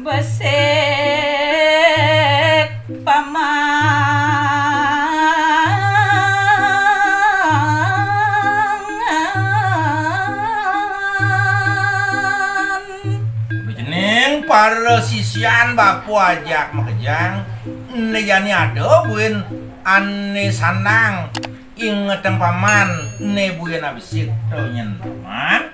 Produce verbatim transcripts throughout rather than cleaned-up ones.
Besik paman. Dening para sisian bapa ajak makejang, né jani ada buin ané sandang ingetang paman, né buin abisik to nyén paman.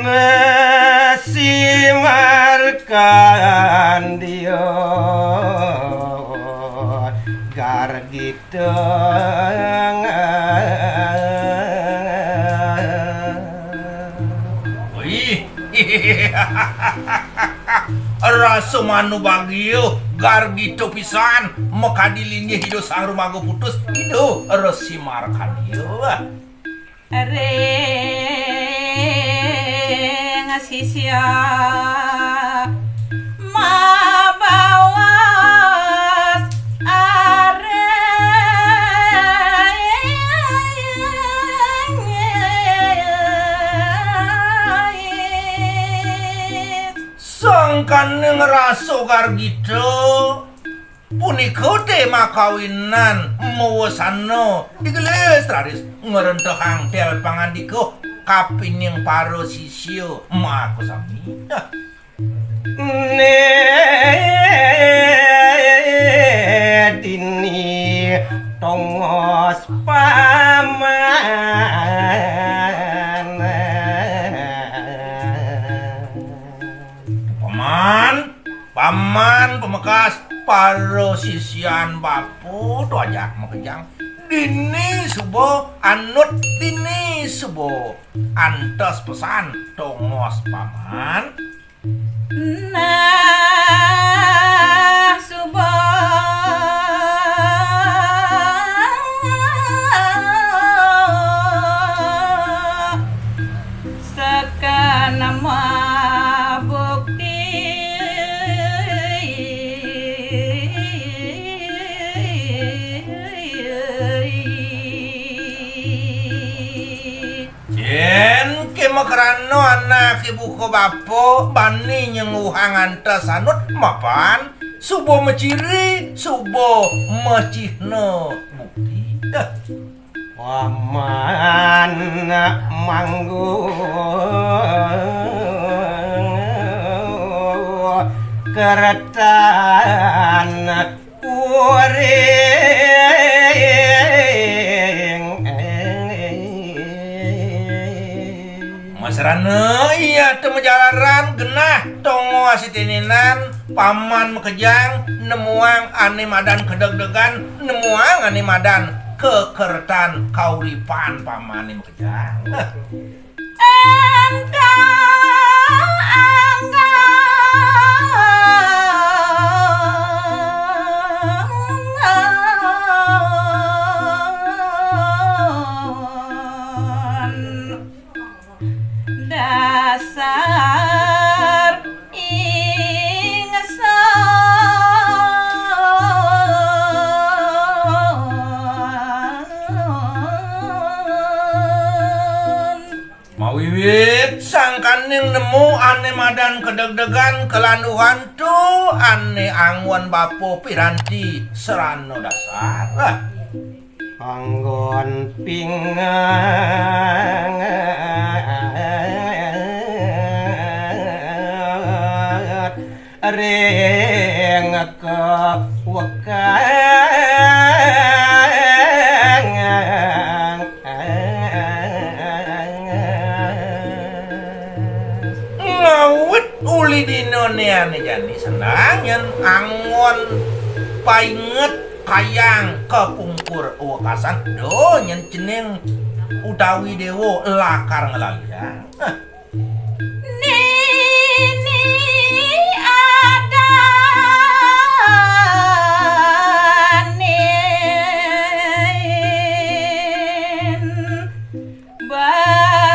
Ngesi markandia gargita. Wih. Rasa manubagia, gargita pisan, makadi linggih Ida Sang Rumaga Putus, Ida Resi Markandia. Ring sisia mabawas areng. Sangkaning rasa gargita punika té makawinan mawesana digelis raris ngrentehang tel pangandika kapining para sisia makasami. Né dini tongos paman. Paman, paman pamekas para sisian bapa to ajak makejang. Dini suba anut, dini suba antos pesan tongos paman. Nah, suba seken mabukti. Yén ké makrana anaké buka bapa bani nyengguhang antos anut mapan, suba maciri, suba macihna bukti. Dah. Paman manggu keretan uring. Masrana iya té majalaran genah tongos sitininan, paman makejang nemuang ané madan kedegdegan, nemuang ané madan kekeretan kauripan pamané makejang. Nah. Ento anggon dasar ingsun. Mawiwi Sangkaning nemu ané madan kadegdegan kalanduhan tu ané anggon bapa piranti srana dasar. Anggon pinget ring kawekang. Ngawit uli dinané ané jani sendang yén anggon painget kayang kapungkur wekasan, do nyén cening utawi déwa lakar nglaliang. Nini adanin basakit.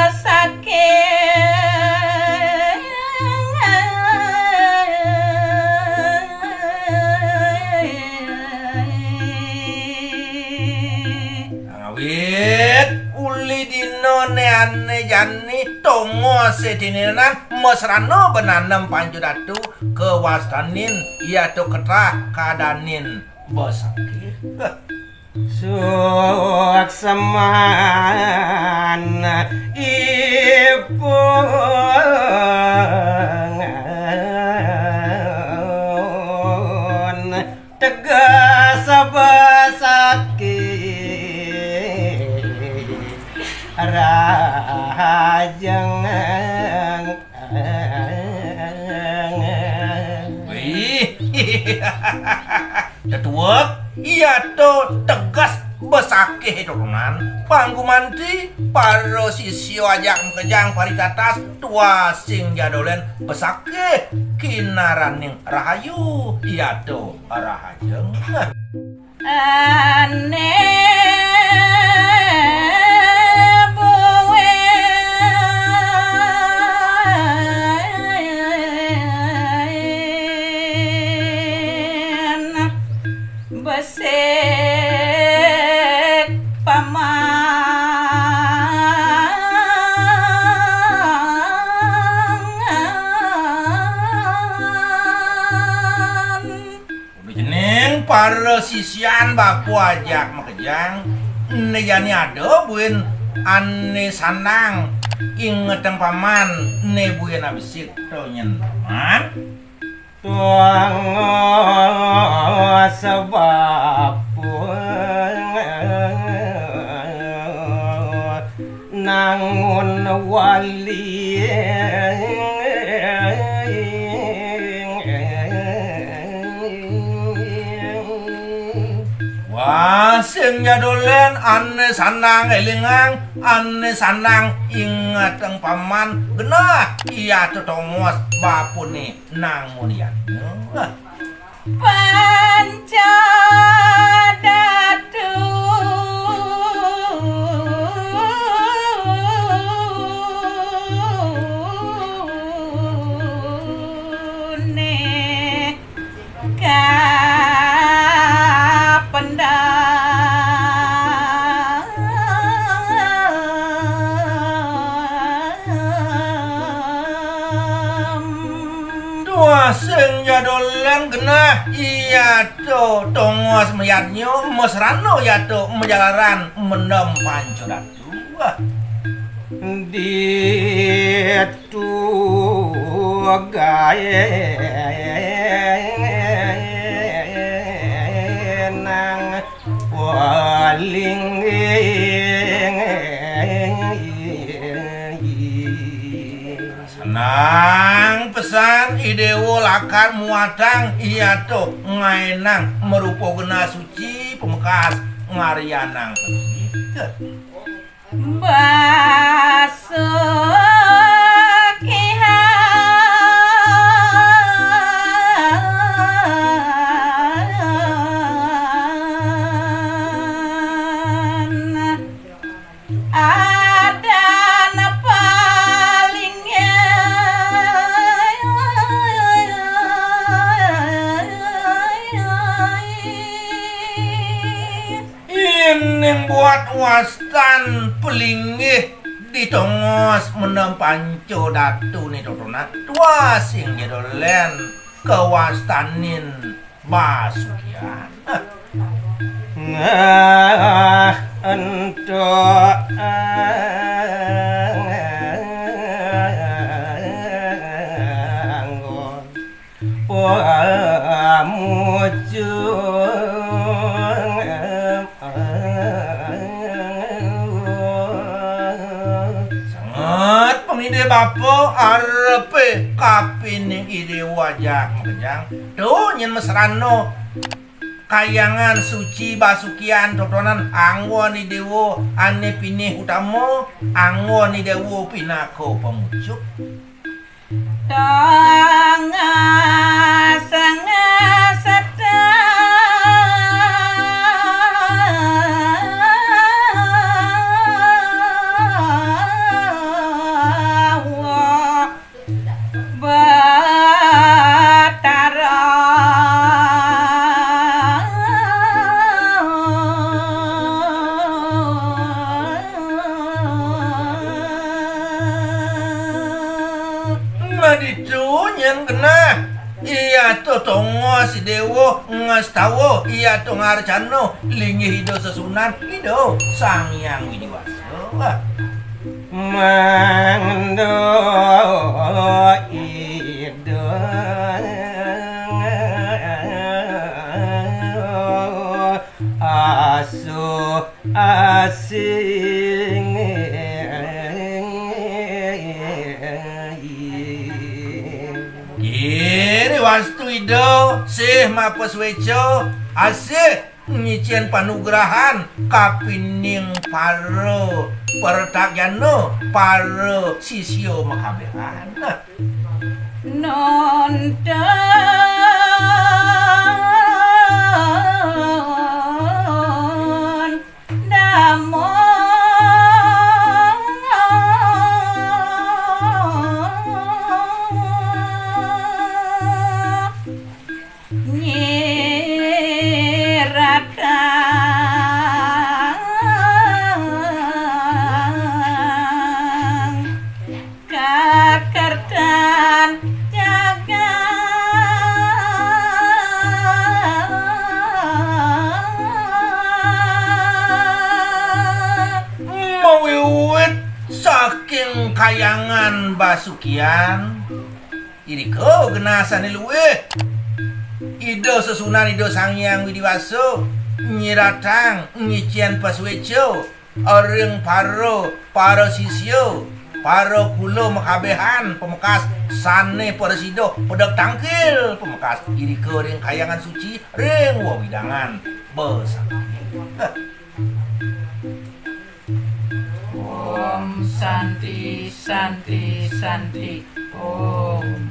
Ngawit uli dinané ané jani tongosé tininan masrana ben anem Panca Datu kawastanin yata ketrah kadanin basakit. Suksman ipun tegas basakit rahajeng. Wih. Tetuek, yata tegas basakit turunan. Panggumanti, para sisya ajak makejang paritatas, tuah sing ja dolén basakit kinaraning rahayu, yata rahajeng. Ané buin besik paman. Uli cening para sisian bapa ajak makejang, né jani ada buin ané sandang ingetang paman, né buin abesik to nyén paman. Tuang sebab nangun wali. Wah, sing ja dolén ané sandang élingang, ané sandang ingetang paman, genah yata tongos bapané nangun yatnya. Panca Datu né kapendem. Tuah sing ja dolén genah, yata tongos mayadnya, masrana yata majalaran mendem Panca Datu. Wah. Ditu gaénang paling. Senang pesan I Déwa lakar muatang yata ngaénang marupa genah suci pamekas ngaryanang. Basuh kihan adan paling. Ining buat wastan pelinggih Ditongos mendem panca datuné totonan, tuah sing ja dolén kawastanin Basukian. Nah, ento anggon pamucung. Sanget pang Ida Bapa arepé kapining Ida wajah makejang. Tuh nyén mesrana kayangan suci Basukian totonan anggon Ida ané pinih utama, anggon Ida pinaka pamucuk. Tangah sanga sedang Batara. Nah, ditu nyén genah. Iya to tongos Déwa ngastawa, iya to ngarcana linggih Ida Sesunan, Ida Sang Hyang Widi Wasa. Wah. Mangda Ida asuh asih. Giri wastu Ida sih mapasuéca, asih ngicén panugrahan kapining para pertakjana, para sisya makabéhan. Nah. Nuntun damung nyiratang kakertan jagat. Mawiwit saking kayangan Basukian, irika genah sané luih. Ida Sesunan Ida Sang Hyang Widi Wasa nyiratang ngicén pasuéca ring para, para sisya, para kula makabéhan pamekas sané prasida pedek tangkil pamekas irika ring kayangan suci ring wewidangan Besakih. Om Santi, Santi, Santi, Om.